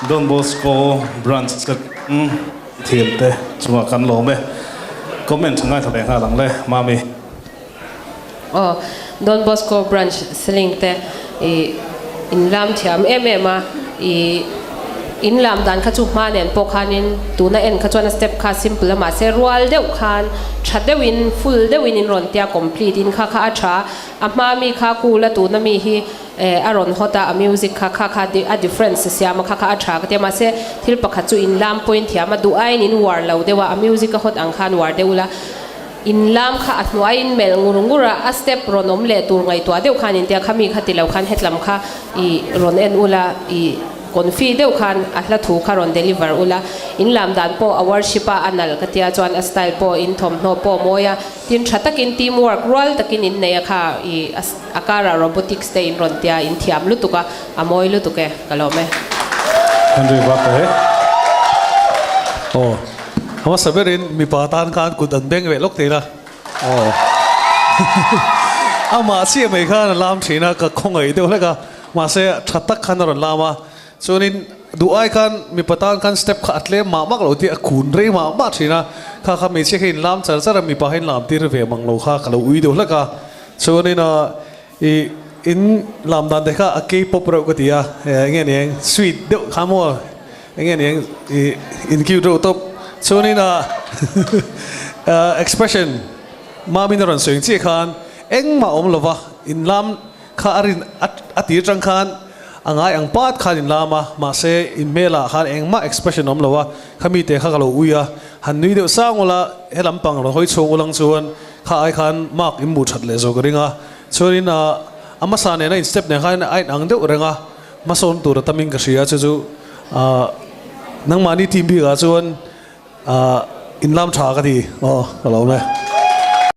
Don Bosco Branch Seling thiante chungah kan lawm e. Comment ngaithla leh nghal ang le Mami. Aw, Don Bosco Branch Seling te i in lam thiam em em a, i in lam dan kha chu hma nen pawh khanin tuna en kha chuan a step kha simple a mahse rual deuh khan tha deuhin full deuhin in rawn tia complete in kha kha a tha a hma mi kha cool a tuna mi hi a rawn hawt a a music kha kha kha a difference a siam a kha kha a tha ka tia mahse thil pakhat chu in lam pawhin thiam a duh aiin in uar lo deuh a a music a hawt ang khan uar deuh ula In lam kha a hnuaiin melh ngur ngur a, a step rawn awm leh tur ngaihtuah deuh khan intia kha mi kha ti lo khan hetlam kha i rawn en ula, i confi deuh khan a hla thu kha rawn deliver ula, in lam dan pawh a worship a a nalh ka tia chuan a style pawh in thawmhnaw pawh mawi a, tin tha takin team work rual takin in nei a kha i a karah robotics te in rawn tia in thiam lutuk a, a mawi lutuk e, ka lawm e. Henry Vate. Aw. Hmasa berin mipa tan khan kut an beng ve lawk thei la. Aw. Amah chiah mai khan a lam thin a, ka khawngaih deuh hlek a. Mahse, tha tak khan a rawn lam a. Chuanin duh ai khan mipa tan khan step kha a tlem mah mah lo tih a kun rei mah mah thin a. Kha kha hmeichhia kha inlam char char a, mipa kha inlam tir ve mang lo kha ka lo ui deuh hlek a. Chuanin i in lam dan te kha a K-pop reuh ka ti a, enge niang sweet deuh kha maw enge niang i in cute reuh tawp. Chuanin a expression mamin a rawn sawi ang chiah khan engmah awm lova in lam kha a rin a tir tang khan a ngai ang pat khan in lam a, mahse in hmelah khan engmah expression awm lo a, khami te kha ka lo ui a, han nui deuh sang ula he lampang rawn hawi chhuak ulang chuan Kha ai khan mark in hmuh that leh zawk a ring a, chuanin a hmasa nena in step nen khan a inang deuh reng a, hmasawn tur a tamin ka hria chu chu nangmahni team bikah chuan in lam tha ka ti aw ka lo awm e.